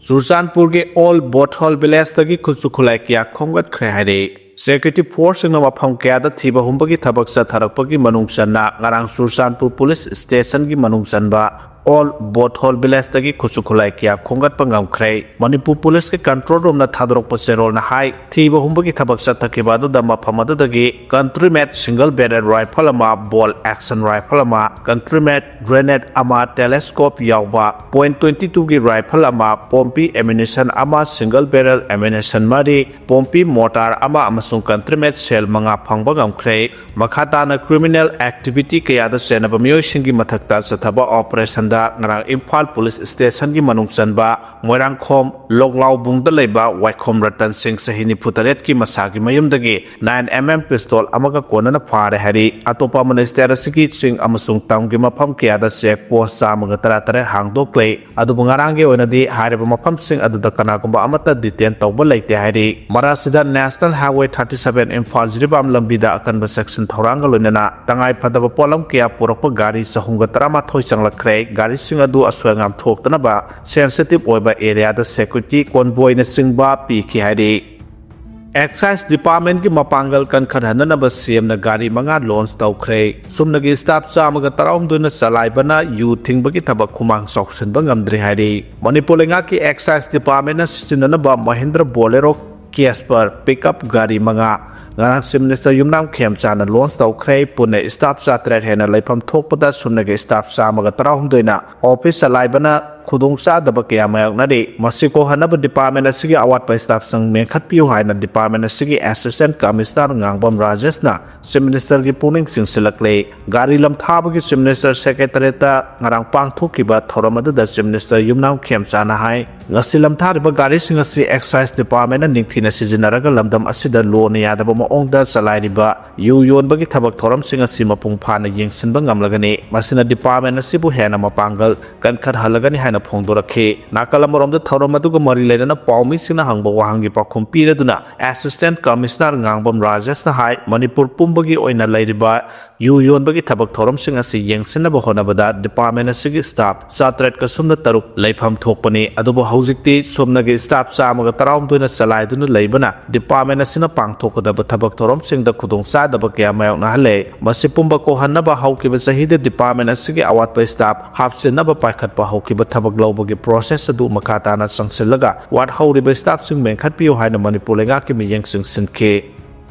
ꯆꯨꯔꯆꯥꯟꯄꯨꯔꯒꯤ ꯑꯣꯜ ꯕꯣꯊꯣꯜ ꯚꯤꯂꯦꯖꯇꯒꯤ ꯈꯨꯠꯁꯨ ꯈꯨꯠꯂꯥꯏ ꯀꯌꯥ ꯈꯣꯝꯒꯠꯈ꯭ꯔꯦ ꯍꯥꯏꯔꯤ꯫ ꯁꯦꯀ꯭ꯌꯨꯔꯤꯇꯤ ꯐꯣꯔꯁꯁꯤꯡꯅ ꯃꯐꯝ ꯀꯌꯥꯗ ꯊꯤꯕ ꯍꯨꯝꯕꯒꯤ ꯊꯕꯛ ꯆꯠꯊꯔꯛꯄꯒꯤ ꯃꯅꯨꯡ ꯆꯟꯅ ꯉꯔꯥꯡ ꯆꯨꯔꯆꯥꯟꯄꯨꯔ ꯄꯨꯂꯤꯁ ꯁ꯭ꯇꯦꯁꯟꯒꯤ ꯃꯅꯨꯡ ꯆꯟꯕ ꯑꯣꯜ ꯕꯣꯊꯣꯜ ꯚꯤꯂꯦꯖꯇꯒꯤ ꯈꯨꯠꯁꯨ ꯈꯨꯠꯂꯥꯏ ꯀꯌꯥ ꯈꯣꯝꯒꯠꯄ ꯉꯝꯈ꯭ꯔꯦ꯫ ꯃꯅꯤꯄꯨꯔ ꯄꯨꯂꯤꯁꯀꯤ ꯀꯟꯇ꯭ꯔꯣꯜ ꯔꯨꯝꯅ ꯊꯥꯗꯣꯔꯛꯄ ꯆꯦꯔꯣꯜꯅ ꯍꯥꯏ, ꯊꯤꯕ ꯍꯨꯝꯕꯒꯤ ꯊꯕꯛ ꯆꯠꯊꯈꯤꯕ ꯑꯗꯨꯗ ꯃꯐꯝ ꯑꯗꯨꯗꯒꯤ ꯀꯟꯇ꯭ꯔꯤꯃꯦꯠ ꯁꯤꯡꯒꯜ ꯕꯦꯔꯦꯜ ꯔꯥꯏꯐꯜ ꯑꯃ, ꯕꯣꯜ ꯑꯦꯛꯁꯟ ꯔꯥꯏꯐꯜ ꯑꯃ, ꯀꯟꯇ꯭ꯔꯤꯃꯦꯠ ꯒ꯭ꯔꯦꯅꯦꯗ ꯑꯃ, ꯇꯦꯂꯦꯁꯀꯣꯞ ꯌꯥꯎꯕ ꯄꯣꯏꯟ ꯇ꯭ꯋꯦꯟꯇꯤ ꯇꯨꯒꯤ ꯔꯥꯏꯐꯜ ꯑꯃ, ꯄꯣꯝꯄꯤ ꯑꯦꯃꯨꯅꯤꯁꯟ ꯑꯃ, ꯁꯤꯡꯒꯜ ꯕꯦꯔꯦꯜ ꯑꯦꯃꯨꯅꯤꯁꯟ ꯃꯔꯤ, ꯄꯣꯝꯄꯤ ꯃꯣꯔꯇꯥꯔ ꯑꯃ ꯑꯃꯁꯨꯡ ꯀꯟꯇ꯭ꯔꯤꯃꯦꯠ ꯁꯦꯜ ꯃꯉꯥ ꯐꯪꯕ ꯉꯝꯈ꯭ꯔꯦ꯫ ꯃꯈꯥ ꯇꯥꯅ ꯀ꯭ꯔꯤꯃꯤꯅꯦꯜ ꯑꯦꯛꯇꯤꯚꯤꯇꯤ ꯀꯌꯥꯗ ꯆꯦꯟꯅꯕ ꯃꯤꯑꯣꯏꯁꯤꯡꯒꯤ ꯃꯊꯛꯇ ꯆꯠꯊꯕ ꯑꯣꯄꯔꯦꯁꯟꯗ ꯉꯔꯥꯡ ꯏꯝꯐꯥꯜ ꯄꯨꯂꯤꯁ ꯁ꯭ꯇꯦꯁꯟꯒꯤ ꯃꯅꯨꯡ ꯆꯟꯕ ꯃꯣꯏꯔꯥꯡꯈꯣꯝ ꯂꯣꯛꯂꯥꯎꯕꯨꯡꯗ ꯂꯩꯕ ꯋꯥꯏꯈꯣꯝ ꯔꯇꯟ ꯁꯤꯡ, ꯆꯍꯤ ꯅꯤꯐꯨ ꯇꯔꯦꯠꯀꯤ, ꯃꯁꯥꯒꯤ ꯃꯌꯨꯝꯗꯒꯤ ꯅꯥꯏꯟ ꯑꯦꯝ ꯑꯦꯝ ꯄꯤꯁꯇꯣꯜ ꯑꯃꯒ ꯀꯣꯟꯅꯅ ꯐꯥꯔꯦ ꯍꯥꯏꯔꯤ꯫ ꯑꯇꯣꯞꯄ ꯑꯃꯅ ꯁ꯭ꯇꯦꯠ ꯑꯁꯤꯒꯤ ꯆꯤꯡ ꯑꯃꯁꯨꯡ ꯇꯝꯒꯤ ꯃꯐꯝ ꯀꯌꯥꯗ ꯆꯦꯛ ꯄꯣꯁ ꯆꯥꯝꯃꯒ ꯇꯔꯥ ꯇꯔꯦꯠ ꯍꯥꯡꯗꯣꯛꯂꯦ꯫ ꯑꯗꯨꯕꯨ ꯉꯔꯥꯡꯒꯤ ꯑꯣꯏꯅꯗꯤ ꯍꯥꯏꯔꯤꯕ ꯃꯐꯝꯁꯤꯡ ꯑꯗꯨꯗ ꯀꯅꯥꯒꯨꯝꯕ ꯑꯃꯠꯇ ꯗꯤꯇꯦꯟ ꯇꯧꯕ ꯂꯩꯇꯦ ꯍꯥꯏꯔꯤ꯫ ꯃꯔꯛ ꯑꯁꯤꯗ national highway thirty seven Imphal Jiribam ꯂꯝꯕꯤꯗ ꯑꯀꯟꯕ ꯆꯦꯛꯁꯤꯟ ꯊꯧꯔꯥꯡꯒ ꯂꯣꯏꯅꯅ ꯇꯉꯥꯏ ꯐꯗꯕ ꯄꯣꯠꯂꯝ ꯀꯌꯥ ꯄꯨꯔꯛꯄ ꯒꯥꯔꯤ ꯆꯍꯨꯝꯒ ꯇꯔꯥꯃꯥꯊꯣꯏ ꯆꯪꯂꯛꯈ꯭ꯔꯦ꯫ ꯒꯥꯔꯤꯁꯤꯡ ꯑꯗꯨ ꯑꯁꯣꯏ ꯑꯉꯥꯝ ꯊꯣꯛꯇꯅꯕ ꯁꯦꯟꯁꯤꯇꯤꯚ ꯑꯣꯏꯕ ꯑꯦꯔꯤꯌꯥꯗ ꯁꯦꯀ꯭ꯌꯨꯔꯤꯇꯤ ꯀꯣꯟꯚꯣꯏꯅꯆꯤꯡꯕ ꯄꯤꯈꯤ ꯍꯥꯏꯔꯤ꯫ ꯑꯦꯛꯁꯥꯏꯖ ꯗꯤꯄꯥꯔꯠꯃꯦꯟꯒꯤ ꯃꯄꯥꯡꯒꯜ ꯀꯟꯈꯠꯍꯟꯅꯅꯕ ꯁꯤ ꯑꯦꯝꯅ ꯒꯥꯔꯤ ꯃꯉꯥ ꯂꯣꯟꯆ ꯇꯧꯈ꯭ꯔꯦ꯫ ꯁꯨꯞꯅꯒꯤ ꯁ꯭ꯇꯥꯐ ꯆꯥꯝꯃꯒ ꯇꯔꯥꯍꯨꯝꯗꯣꯏꯅ ꯆꯂꯥꯏꯕꯅ ꯌꯨ ꯊꯤꯡꯕꯒꯤ ꯊꯕꯛ ꯈꯨꯃꯥꯡ ꯆꯥꯎꯁꯤꯟꯕ ꯉꯝꯗ꯭ꯔꯤ ꯍꯥꯏꯔꯤ꯫ ꯃꯅꯤꯄꯨꯔ ꯂꯩꯉꯥꯛꯀꯤ ꯑꯦꯛꯁꯥꯏꯖ ꯗꯤꯄꯥꯔꯠꯃꯦꯟꯅ ꯁꯤꯖꯤꯟꯅꯅꯕ ꯃꯍꯤꯟꯗ꯭ꯔ ꯕꯣꯂꯦꯔꯣ ꯀꯦꯁꯄꯔ ꯄꯤꯛꯑꯞ ꯒꯥꯔꯤ ꯃꯉꯥ ꯉꯔꯥꯡ ꯆꯤꯐ ꯃꯤꯅꯤꯁꯇꯔ ꯌꯨꯝꯅꯥꯝ ꯈꯦꯝꯆꯥꯅ ꯂꯣꯟꯆ ꯇꯧꯈ꯭ꯔꯦ꯫ ꯄꯨꯟꯅ ꯁ꯭ꯇꯥꯐ ꯆꯥꯇꯔꯦꯠ ꯍꯦꯟꯅ ꯂꯩꯐꯝ ꯊꯣꯛꯄꯗ ꯁꯨꯞꯅꯒꯤ ꯁ꯭ꯇꯥꯐ ꯆꯥꯝꯃꯒ ꯇꯔꯥꯍꯨꯝꯗꯣꯏꯅ ꯑꯣꯐꯤꯁ ꯆꯂꯥꯏꯕꯅ ꯈꯨꯗꯣꯡꯆꯥꯗꯕ ꯀꯌꯥ ꯃꯥꯌꯣꯛꯅꯔꯤ꯫ ꯃꯁꯤ ꯀꯣꯛꯍꯟꯅꯕ ꯗꯤꯄꯥꯔꯠꯃꯦꯟ ꯑꯁꯤꯒꯤ ꯑꯋꯥꯠꯄ ꯁ꯭ꯇꯥꯐꯁꯤꯡ ꯃꯦꯟꯈꯠꯄꯤꯌꯨ ꯍꯥꯏꯅ ꯗꯤꯄꯥꯔꯠꯃꯦꯟ ꯑꯁꯤꯒꯤ ꯑꯦꯁꯤꯁꯇꯦꯟꯠ ꯀꯃꯤꯁꯅꯔ ꯉꯥꯡꯕꯝ ꯔꯥꯖꯦꯁꯅ ꯆꯤꯐ ꯃꯤꯅꯤꯁꯇꯔꯒꯤ ꯄꯨꯛꯅꯤꯡ ꯆꯤꯡꯁꯤꯜꯂꯛꯂꯦ꯫ ꯒꯥꯔꯤ ꯂꯝꯊꯥꯕꯒꯤ ꯆꯤꯐ ꯃꯤꯅꯤꯁꯇꯔ ꯁꯦꯀ꯭ꯔꯦꯇꯔꯤꯌꯦꯠꯇ ꯉꯔꯥꯡ ꯄꯥꯡꯊꯣꯛꯈꯤꯕ ꯊꯧꯔꯝ ꯑꯗꯨꯗ ꯆꯤꯐ ꯃꯤꯅꯤꯁꯇꯔ ꯌꯨꯝꯅꯥꯝ ꯈꯦꯝꯆꯥꯅ ꯍꯥꯏ, ꯉꯁꯤ ꯂꯝꯊꯥꯔꯤꯕ ꯒꯥꯔꯤꯁꯤꯡ ꯑꯁꯤ ꯑꯦꯛꯁꯥꯏꯖ ꯗꯤꯄꯥꯔꯠꯃꯦꯟꯅ ꯅꯤꯡꯊꯤꯅ ꯁꯤꯖꯤꯟꯅꯔꯒ ꯂꯝꯗꯝ ꯑꯁꯤꯗ ꯂꯣꯅ ꯌꯥꯗꯕ ꯃꯑꯣꯡꯗ ꯆꯂꯥꯏꯔꯤꯕ ꯌꯨ ꯌꯣꯟꯕꯒꯤ ꯊꯕꯛ ꯊꯧꯔꯝꯁꯤꯡ ꯑꯁꯤ ꯃꯄꯨꯡ ꯐꯥꯅ ꯌꯦꯡꯁꯤꯟꯕ ꯉꯝꯂꯒꯅꯤ꯫ ꯃꯁꯤꯅ ꯗꯤꯄꯥꯔꯠꯃꯦꯟ ꯑꯁꯤꯕꯨ ꯍꯦꯟꯅ ꯃꯄꯥꯡꯒꯜ ꯀꯟꯈꯠꯍꯜꯂꯒꯅꯤ ꯍꯥꯏꯅ ꯅ ꯐꯣꯡꯗꯣꯔꯛꯈꯤ꯫ ꯅꯥꯀꯜ ꯑꯃꯔꯣꯝꯗ, ꯊꯧꯔꯝ ꯑꯗꯨꯒ ꯃꯔꯤ ꯂꯩꯅꯅ ꯄꯥꯎꯃꯤꯁꯤꯡꯅ ꯍꯪꯕ ꯋꯥꯍꯪꯒꯤ ꯄꯥꯎꯈꯨꯝ ꯄꯤꯔꯗꯨꯅ Assistant Commissioner ꯉꯥꯡꯕꯝ ꯔꯥꯖꯦꯁꯅ ꯍꯥꯏ, ꯃꯅꯤꯄꯨꯔ ꯄꯨꯝꯕꯒꯤ ꯑꯣꯏꯅ ꯂꯩꯔꯤꯕ ꯌꯨ ꯌꯣꯟꯕꯒꯤ ꯊꯕꯛ ꯊꯧꯔꯝꯁꯤꯡ ꯑꯁꯤ ꯌꯦꯡꯁꯤꯟꯅꯕ ꯍꯣꯠꯅꯕꯗ department ꯑꯁꯤꯒꯤ staff ꯆꯥꯇ꯭ꯔꯦꯠꯀ ꯁꯨꯞꯅ ꯇꯔꯨꯛ ꯂꯩꯐꯝ ꯊꯣꯛꯄꯅꯤ꯫ ꯑꯗꯨꯕꯨ ꯍꯧꯖꯤꯛꯇꯤ ꯁꯨꯞꯅꯒꯤ staff ꯆꯥꯝꯃꯒ ꯇꯔꯥꯍꯨꯝꯗꯣꯏꯅ ꯆꯂꯥꯏꯗꯨꯅ ꯂꯩꯕꯅ department ꯑꯁꯤꯅ ꯄꯥꯡꯊꯣꯛꯀꯗꯕ ꯊꯕꯛ ꯊꯧꯔꯝꯁꯤꯡꯗ ꯈꯨꯗꯣꯡꯆꯥꯗꯕ ꯀꯌꯥ ꯃꯥꯌꯣꯛꯅꯍꯜꯂꯦ꯫ ꯃꯁꯤ ꯄꯨꯝꯕ ꯀꯣꯛꯍꯟꯅꯕ ꯍꯧꯈꯤꯕ ꯆꯍꯤꯗ department ꯑꯁꯤꯒꯤ ꯑꯋꯥꯠꯄ staff ꯍꯥꯞꯆꯤꯟꯅꯕ ꯄꯥꯏꯈꯠꯄ ꯍꯧꯈꯤꯕ ꯊꯕꯛ ꯂꯧꯕꯒꯤ process ꯑꯗꯨ ꯃꯈꯥ ꯇꯥꯅ ꯆꯪꯁꯤꯜꯂꯒ ꯋꯥꯠꯍꯧꯔꯤꯕ staffꯁꯤꯡ ꯃꯦꯟꯈꯠꯄꯤꯌꯨ ꯍꯥꯏꯅ ꯃꯅꯤꯄꯨꯔ ꯂꯩꯉꯥꯛꯀꯤ ꯃꯤꯠꯌꯦꯡꯁꯤꯡ ꯁꯤꯟꯈꯤ꯫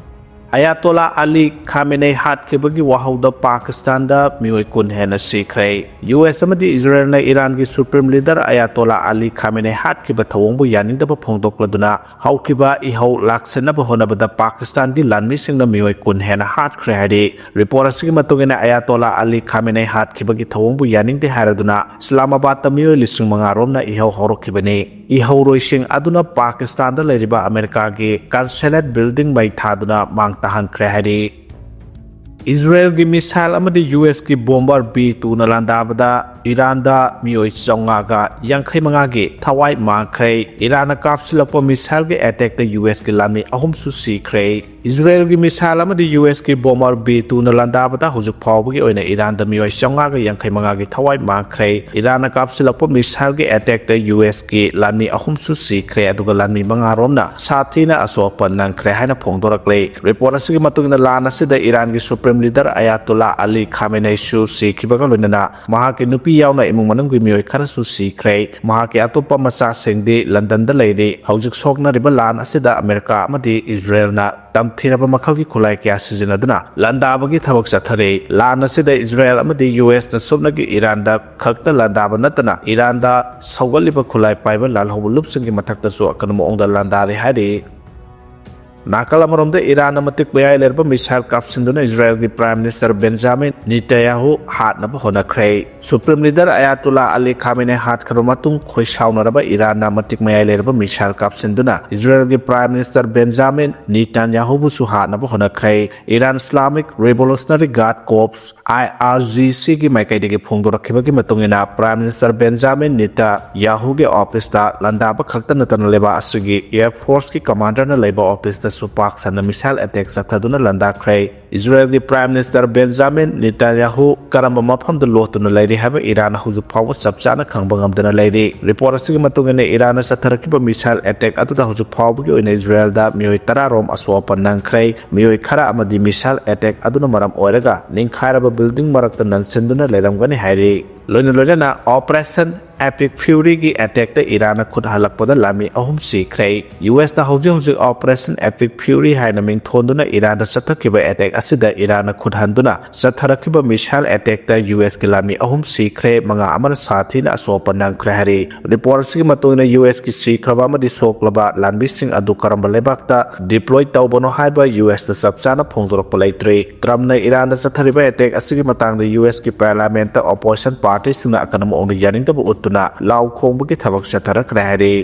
ꯑꯌꯥꯇꯣꯂꯥ ꯑꯂꯤ ꯈꯥꯃꯦꯅꯦ ꯍꯥꯠꯈꯤꯕꯒꯤ ꯋꯥꯍꯧꯗ ꯄꯥꯀꯤꯁꯇꯥꯟꯗ ꯃꯤꯑꯣꯏ ꯀꯨꯟ ꯍꯦꯟꯅ ꯁꯤꯈ꯭ꯔꯦ꯫ ꯌꯨ ꯑꯦꯁ ꯑꯃꯗꯤ ꯏꯖꯔꯦꯜꯅ ꯏꯔꯥꯟꯒꯤ Supreme Leader ꯑꯌꯥꯇꯣꯂꯥ ꯑꯂꯤ ꯈꯥꯃꯦꯅꯦ ꯍꯥꯠꯈꯤꯕ ꯊꯧꯑꯣꯡꯕꯨ ꯌꯥꯅꯤꯡꯗꯕ ꯐꯣꯡꯗꯣꯛꯂꯗꯨꯅ ꯍꯧꯈꯤꯕ ꯏꯍꯧ ꯂꯥꯛꯁꯤꯟꯅꯕ ꯍꯣꯠꯅꯕꯗ ꯄꯥꯀꯤꯁꯇꯥꯟꯒꯤ ꯂꯥꯟꯃꯤꯁꯤꯡꯅ ꯃꯤꯑꯣꯏ ꯀꯨꯟ ꯍꯦꯟꯅ ꯍꯥꯠꯈ꯭ꯔꯦ ꯍꯥꯏꯔꯤ꯫ Report ꯑꯁꯤꯒꯤ ꯃꯇꯨꯡ ꯏꯟꯅ, ꯑꯌꯥꯇꯣꯂꯥ ꯑꯂꯤ ꯈꯥꯃꯦꯅꯦ ꯍꯥꯠꯈꯤꯕꯒꯤ ꯊꯧꯑꯣꯡꯕꯨ ꯌꯥꯅꯤꯡꯗꯦ ꯍꯥꯏꯔꯗꯨꯅ ꯏꯁꯂꯥꯃꯥꯕꯥꯗꯇ ꯃꯤꯑꯣꯏ ꯂꯤꯁꯤꯡ ꯃꯉꯥ ꯔꯣꯝꯅ ꯏꯍꯧ ꯍꯧꯔꯛꯈꯤꯕꯅꯤ꯫ ꯏꯍꯧꯔꯣꯏꯁꯤꯡ ꯑꯗꯨꯅ ꯄꯥꯀꯤꯁꯇꯥꯟꯗ ꯂꯩꯔꯤꯕ ꯑꯃꯦꯔꯤꯀꯥꯒꯤ consulate building ꯃꯩ ꯊꯥꯗꯨꯅ ꯃꯥꯡ ꯇꯥꯍꯟꯈ꯭ꯔꯦ ꯍꯥꯏꯔꯤ꯫ ꯏꯖꯔꯦꯜꯒꯤ missile ꯑꯃꯗꯤ ꯌꯨ ꯑꯦꯁꯀꯤ bomber ꯕꯤ ꯇꯨꯅ ꯂꯥꯟꯗꯥꯕꯗ ꯏꯔꯥꯟꯗ ꯃꯤꯑꯣꯏ ꯆꯥꯝꯃꯉꯥꯒ ꯌꯥꯡꯈꯩ ꯃꯉꯥꯒꯤ ꯊꯋꯥꯏ ꯃꯥꯡꯈ꯭ꯔꯦ꯫ ꯏꯔꯥꯟꯅ ꯀꯥꯞꯁꯤꯜꯂꯛꯄ missileꯒꯤ attackꯇ ꯌꯨ ꯑꯦꯁꯀꯤ ꯂꯥꯟꯃꯤ ꯑꯍꯨꯝꯁꯨ ꯁꯤꯈ꯭ꯔꯦ꯫ ꯏꯖꯔꯦꯜꯒꯤ missile ꯑꯃꯗꯤ ꯌꯨ ꯑꯦꯁꯀꯤ bomber ꯕꯤ ꯇꯨꯅ ꯂꯥꯟꯗꯥꯕꯗ ꯍꯧꯖꯤꯛ ꯐꯥꯎꯕꯒꯤ ꯑꯣꯏꯅ ꯏꯔꯥꯟꯗ ꯃꯤꯑꯣꯏ ꯆꯥꯝꯃꯉꯥꯒ ꯌꯥꯡꯈꯩ ꯃꯉꯥꯒꯤ ꯊꯋꯥꯏ ꯃꯥꯡꯈ꯭ꯔꯦ꯫ ꯏꯔꯥꯟꯅ ꯀꯥꯞꯁꯤꯜꯂꯛꯄ missileꯒꯤ attackꯇ ꯌꯨ ꯑꯦꯁꯀꯤ ꯂꯥꯟꯃꯤ ꯑꯍꯨꯝꯁꯨ ꯁꯤꯈ꯭ꯔꯦ, ꯑꯗꯨꯒ ꯂꯥꯟꯃꯤ ꯃꯉꯥ ꯔꯣꯝꯅ ꯁꯥꯊꯤꯅ ꯑꯁꯣꯛ ꯑꯄꯟ ꯅꯪꯈ꯭ꯔꯦ ꯍꯥꯏꯅ ꯐꯣꯡꯗꯣꯔꯛꯂꯦ꯫ Report ꯑꯁꯤꯒꯤ ꯃꯇꯨꯡ ꯏꯟꯅ, ꯂꯥꯟ ꯑꯁꯤꯗ ꯏꯔꯥꯟꯒꯤ Supreme Leader ꯑꯌꯥꯇꯣꯂꯥ ꯑꯂꯤ ꯈꯥꯃꯦꯅꯩꯁꯨ ꯁꯤꯈꯤꯕꯒ ꯂꯣꯏꯅꯅ ꯃꯍꯥꯛꯀꯤ ꯅꯨꯄꯤ ꯌꯥꯎꯅ ꯏꯃꯨꯡ ꯃꯅꯨꯡꯒꯤ ꯃꯤꯑꯣꯏ ꯈꯔꯁꯨ ꯁꯤꯈ꯭ꯔꯦ꯫ ꯃꯍꯥꯛꯀꯤ ꯑꯇꯣꯞꯄ ꯃꯆꯥꯁꯤꯡꯗꯤ ꯂꯟꯗꯟꯗ ꯂꯩꯔꯤ꯫ ꯍꯧꯖꯤꯛ ꯁꯣꯛꯅꯔꯤꯕ ꯂꯥꯟ ꯑꯁꯤꯗ ꯑꯃꯦꯔꯤꯀꯥ ꯑꯃꯗꯤ ꯏꯖꯔꯦꯜꯅ ꯇꯝꯊꯤꯔꯕ ꯃꯈꯜꯒꯤ ꯈꯨꯠꯂꯥꯏ ꯀꯌꯥ ꯁꯤꯖꯤꯟꯅꯗꯨꯅ ꯂꯥꯟꯗꯥꯕꯒꯤ ꯊꯕꯛ ꯆꯠꯊꯔꯤ꯫ ꯂꯥꯟ ꯑꯁꯤꯗ ꯏꯖꯔꯦꯜ ꯑꯃꯗꯤ ꯌꯨ ꯑꯦꯁꯅ ꯁꯨꯞꯅꯒꯤ ꯏꯔꯥꯟꯗ ꯈꯛꯇ ꯂꯥꯟꯗꯥꯕ ꯅꯠꯇꯅ ꯏꯔꯥꯟꯗ ꯁꯧꯒꯠꯂꯤꯕ ꯈꯨꯠꯂꯥꯏ ꯄꯥꯏꯕ ꯂꯥꯜꯍꯧꯕ ꯂꯨꯞꯁꯤꯡꯒꯤ ꯃꯊꯛꯇꯁꯨ ꯑꯀꯟꯕ ꯃꯑꯣꯡꯗ ꯂꯥꯟꯗꯥꯔꯤ ꯍꯥꯏꯔꯤ꯫ ꯅꯥꯀꯜ ꯑꯃꯔꯣꯝꯗ ꯏꯔꯥꯟꯅ ꯃꯇꯤꯛ ꯃꯌꯥꯏ ꯂꯩꯔꯕ ꯃꯤꯁꯥꯏꯜ ꯀꯥꯞꯁꯤꯟꯗꯨꯅ ꯏꯖꯔꯦꯜꯒꯤ Prime Minister Benjamin Netanyahu ꯍꯥꯠꯅꯕ ꯍꯣꯠꯅꯈ꯭ꯔꯦ꯫ Supreme Leader Ayatollah Ali Khamenei ꯍꯥꯠꯈ꯭ꯔꯕ ꯃꯇꯨꯡ ꯈꯣꯏꯁꯥꯎꯅꯔꯕ ꯏꯔꯥꯟꯅ ꯃꯇꯤꯛ ꯃꯌꯥꯏ ꯂꯩꯔꯕ ꯃꯤꯁꯥꯏꯜ ꯀꯥꯞꯁꯤꯟꯗꯨꯅ ꯏꯖꯔꯦꯜꯒꯤ Prime Minister Benjamin Netanyahuꯕꯨꯁꯨ ꯍꯥꯠꯅꯕ ꯍꯣꯠꯅꯈ꯭ꯔꯦ꯫ Iran Islamic Revolutionary Guard Corps, I R G Cꯒꯤ ꯃꯥꯏꯀꯩꯗꯒꯤ ꯐꯣꯡꯗꯣꯔꯛꯈꯤꯕꯒꯤ ꯃꯇꯨꯡ ꯏꯟꯅ, Prime Minister Benjamin Netanyahuꯒꯤ officeꯇ ꯂꯥꯟꯗꯥꯕ ꯈꯛꯇ ꯅꯠꯇꯅ ꯂꯩꯕꯥꯛ ꯑꯁꯤꯒꯤ Air Forceꯀꯤ commanderꯅ ꯂꯩꯕ officeꯇꯁꯨ ꯄꯥꯛ ꯁꯟꯅ missile attack ꯆꯠꯊꯗꯨꯅ ꯂꯥꯟꯗꯥꯈ꯭ꯔꯦ꯫ ꯏꯖꯔꯦꯜꯒꯤ Prime Minister Benjamin Netanyahu ꯀꯔꯝꯕ ꯃꯐꯝꯗ ꯂꯣꯠꯇꯨꯅ ꯂꯩꯔꯤ ꯍꯥꯏꯕ ꯏꯔꯥꯟꯅ ꯍꯧꯖꯤꯛ ꯐꯥꯎꯕ ꯆꯞ ꯆꯥꯅ ꯈꯪꯕ ꯉꯝꯗꯅ ꯂꯩꯔꯤ꯫ Report ꯑꯁꯤꯒꯤ ꯃꯇꯨꯡ ꯏꯟꯅ, ꯏꯔꯥꯟꯅ ꯆꯠꯊꯔꯛꯈꯤꯕ missile attack ꯑꯗꯨꯗ ꯍꯧꯖꯤꯛ ꯐꯥꯎꯕꯒꯤ ꯑꯣꯏꯅ ꯏꯖꯔꯦꯜꯗ ꯃꯤꯑꯣꯏ ꯇꯔꯥ ꯔꯣꯝ ꯑꯁꯣꯛ ꯑꯄꯟ ꯅꯪꯈ꯭ꯔꯦ꯫ ꯃꯤꯑꯣꯏ ꯈꯔ ꯑꯃꯗꯤ missile attack ꯑꯗꯨꯅ ꯃꯔꯝ ꯑꯣꯏꯔꯒ ꯅꯤꯡꯈꯥꯏꯔꯕ building ꯃꯔꯛꯇ ꯅꯟꯁꯤꯟꯗꯨꯅ ꯂꯩꯔꯝꯒꯅꯤ ꯍꯥꯏꯔꯤ꯫ ꯂꯣꯏꯅ ꯂꯣꯏꯅꯅ Operation Epic Furyꯒꯤ attackꯇ ꯏꯔꯥꯟꯅ ꯈꯨꯠ ꯍꯜꯂꯛꯄꯗ ꯂꯥꯟꯃꯤ ꯑꯍꯨꯝ ꯁꯤꯈ꯭ꯔꯦ꯫ USꯇ ꯍꯧꯖꯤꯛ ꯍꯧꯖꯤꯛ Operation Epic Fury ꯍꯥꯏꯅ ꯃꯤꯡ ꯊꯣꯟꯗꯨꯅ ꯏꯔꯥꯟꯗ ꯆꯠꯊꯈꯤꯕ attack ꯑꯁꯤꯗ ꯏꯔꯥꯟꯅ ꯈꯨꯠ ꯍꯟꯗꯨꯅ ꯆꯠꯊꯔꯛꯈꯤꯕ missile attackꯇ USꯀꯤ ꯂꯥꯟꯃꯤ ꯑꯍꯨꯝ ꯁꯤꯈ꯭ꯔꯦ, ꯃꯉꯥ ꯑꯃꯅ ꯁꯥ ꯊꯤꯅ ꯑꯁꯣꯛ ꯑꯄꯟ ꯅꯪꯈ꯭ꯔꯦ ꯍꯥꯏꯔꯤ꯫ Report ꯑꯁꯤꯒꯤ ꯃꯇꯨꯡ ꯏꯟꯅ, USꯀꯤ ꯁꯤꯈ꯭ꯔꯕ ꯑꯃꯗꯤ ꯁꯣꯛꯂꯕ ꯂꯥꯟꯃꯤꯁꯤꯡ ꯑꯗꯨ ꯀꯔꯝꯕ ꯂꯩꯕꯥꯛꯇ deploy ꯇꯧꯕꯅꯣ ꯍꯥꯏꯕ USꯇ ꯆꯞ ꯆꯥꯅ ꯐꯣꯡꯗꯣꯔꯛꯄ ꯂꯩꯇ꯭ꯔꯤ꯫ Trumpꯅ ꯏꯔꯥꯟꯗ ꯆꯠꯊꯔꯤꯕ attack ꯑꯁꯤꯒꯤ ꯃꯇꯥꯡꯗ USꯀꯤ parliamentꯇ opposition partyꯁꯤꯡꯅ ꯑꯀꯟꯕ ꯃꯑꯣꯡꯗ ꯌꯥꯅꯤꯡꯗꯕ ꯎꯠꯇꯨꯅ ꯂꯥꯎ ꯈꯣꯡꯕꯒꯤ ꯊꯕꯛ ꯆꯠꯊꯔꯛꯈ꯭ꯔꯦ ꯍꯥꯏꯔꯤ꯫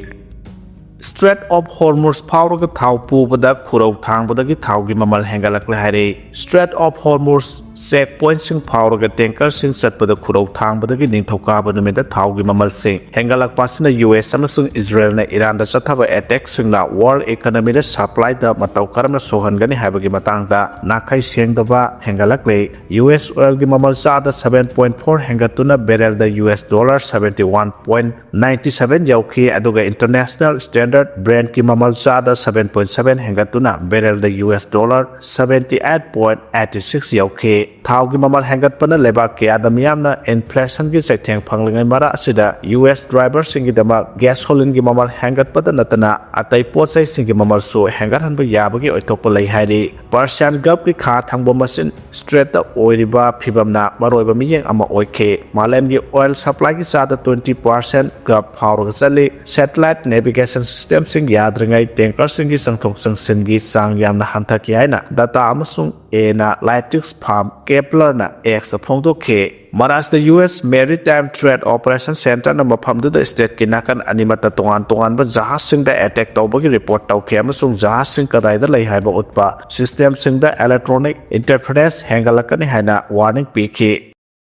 Strait of Hormuz ꯐꯥꯎꯔꯒ ꯊꯥꯎ ꯄꯨꯕꯗ ꯈꯨꯔꯧ ꯊꯥꯡꯕꯗꯒꯤ ꯊꯥꯎꯒꯤ ꯃꯃꯜ ꯍꯦꯟꯒꯠꯂꯛꯂꯦ ꯍꯥꯏꯔꯤ꯫ Strait of Hormuz check pointꯁꯤꯡ ꯐꯥꯎꯔꯒ tankerꯁꯤꯡ ꯆꯠꯄꯗ ꯈꯨꯔꯧ ꯊꯥꯡꯕꯗꯒꯤ ꯅꯤꯡꯊꯧꯀꯥꯕ ꯅꯨꯃꯤꯠꯇ ꯊꯥꯎꯒꯤ ꯃꯃꯜꯁꯤꯡ ꯍꯦꯟꯒꯠꯂꯛꯄ ꯑꯁꯤꯅ US ꯑꯃꯁꯨꯡ ꯏꯖꯔꯦꯜꯅ ꯏꯔꯥꯟꯗ ꯆꯠꯊꯕ attackꯁꯤꯡꯅ world economyꯗ supplyꯗ ꯃꯇꯧ ꯀꯔꯝꯅ ꯁꯣꯛꯍꯟꯒꯅꯤ ꯍꯥꯏꯕꯒꯤ ꯃꯇꯥꯡꯗ ꯅꯥꯈꯩ ꯁꯦꯡꯗꯕ ꯍꯦꯟꯒꯠꯂꯛꯂꯦ꯫ US oilꯒꯤ ꯃꯃꯜ ꯆꯥꯗ seven point four ꯍꯦꯟꯒꯠꯇꯨꯅ barrelꯗ US dollar seventy one point ninety seven ꯌꯧꯈꯤ, ꯑꯗꯨꯒ International Standard Brentꯀꯤ ꯃꯃꯜ ꯆꯥꯗ seven point seven ꯍꯦꯟꯒꯠꯇꯨꯅ barrelꯗ US dollar seventy eight point eighty six ꯌꯧꯈꯤ꯫ ꯊꯥꯎꯒꯤ ꯃꯃꯜ ꯍꯦꯟꯒꯠꯄꯅ ꯂꯩꯕꯥꯛ ꯀꯌꯥꯗ ꯃꯤꯌꯥꯝꯅ ꯏꯟꯐ꯭ꯂꯦꯁꯟꯒꯤ ꯆꯩꯊꯦꯡ ꯐꯪꯂꯤꯉꯩ ꯃꯔꯛ ꯑꯁꯤꯗ ꯌꯨ ꯑꯦꯁ ꯗ꯭ꯔꯥꯏꯚꯔꯁꯤꯡꯒꯤꯗꯃꯛ ꯒꯦꯁꯣꯂꯤꯟꯒꯤ ꯃꯃꯜ ꯍꯦꯟꯒꯠꯄꯗ ꯅꯠꯇꯅ ꯑꯇꯩ ꯄꯣꯠ ꯆꯩꯁꯤꯡꯒꯤ ꯃꯃꯜꯁꯨ ꯍꯦꯟꯒꯠꯍꯟꯕ ꯌꯥꯕꯒꯤ ꯑꯣꯏꯊꯣꯛꯄ ꯂꯩ ꯍꯥꯏꯔꯤ꯫ ꯄꯔꯁꯤꯌꯥꯟ ꯒꯜꯐꯀꯤ ꯈꯥ ꯊꯪꯕ ꯃꯆꯤꯟ ꯁ꯭ꯇ꯭ꯔꯦꯠꯇ ꯑꯣꯏꯔꯤꯕ ꯐꯤꯕꯝꯅ ꯃꯔꯨꯑꯣꯏꯕ ꯃꯤꯠꯌꯦꯡ ꯑꯃ ꯑꯣꯏꯈꯤ꯫ ꯃꯥꯂꯦꯝꯒꯤ ꯑꯣꯏꯜ ꯁꯄ꯭ꯂꯥꯏꯒꯤ ꯆꯥꯗ ꯇ꯭ꯋꯦꯟꯇꯤ ꯄꯥꯔꯁꯦꯟ ꯒꯜꯐ ꯐꯥꯎꯔꯒ ꯆꯠꯂꯤ꯫ ꯁꯦꯇꯦꯂꯥꯏꯠ ꯅꯦꯚꯤꯒꯦꯁꯟ ꯁꯤꯁꯇꯦꯝꯁꯤꯡ ꯌꯥꯗ꯭ꯔꯤꯉꯩ ꯇꯦꯡꯀꯔꯁꯤꯡꯒꯤ ꯆꯪꯊꯣꯛ ꯆꯪꯁꯤꯟꯒꯤ ꯆꯥꯡ ꯌꯥꯝꯅ ꯍꯟꯊꯈꯤ ꯍꯥꯏꯅ ꯗꯇꯥ ꯑꯃꯁꯨꯡ ꯑꯦꯅꯥꯂꯥꯏꯇꯤꯛꯁ ꯐꯥꯔꯝ ꯀꯦꯞꯂꯔꯅ ꯑꯦꯛꯁꯇ ꯐꯣꯡꯗꯣꯛꯈꯤ꯫ ꯃꯔꯥꯁꯇ U S Maritime Threat Operation Centerꯅ ꯃꯐꯝꯗꯨꯗ ꯁ꯭ꯇ꯭ꯔꯦꯠꯀꯤ ꯅꯥꯀꯟ ꯑꯅꯤꯃꯛꯇ ꯇꯣꯉꯥꯟ ꯇꯣꯉꯥꯟꯕ ꯖꯍꯥꯖꯁꯤꯡꯗ ꯑꯦꯇꯦꯛ ꯇꯧꯕꯒꯤ ꯔꯤꯄꯣꯔꯠ ꯇꯧꯈꯤ ꯑꯃꯁꯨꯡ ꯖꯍꯥꯖꯁꯤꯡ ꯀꯗꯥꯏꯗ ꯂꯩ ꯍꯥꯏꯕ ꯎꯠꯄ ꯁꯤꯁꯇꯦꯝꯁꯤꯡꯗ ꯏꯂꯦꯛꯇ꯭ꯔꯣꯅꯤꯛ ꯏꯟꯇꯔꯐꯦꯔꯦꯟꯁ ꯍꯦꯟꯒꯠꯂꯛꯀꯅꯤ ꯍꯥꯏꯅ ꯋꯥꯔꯅꯤꯡ ꯄꯤꯈꯤ꯫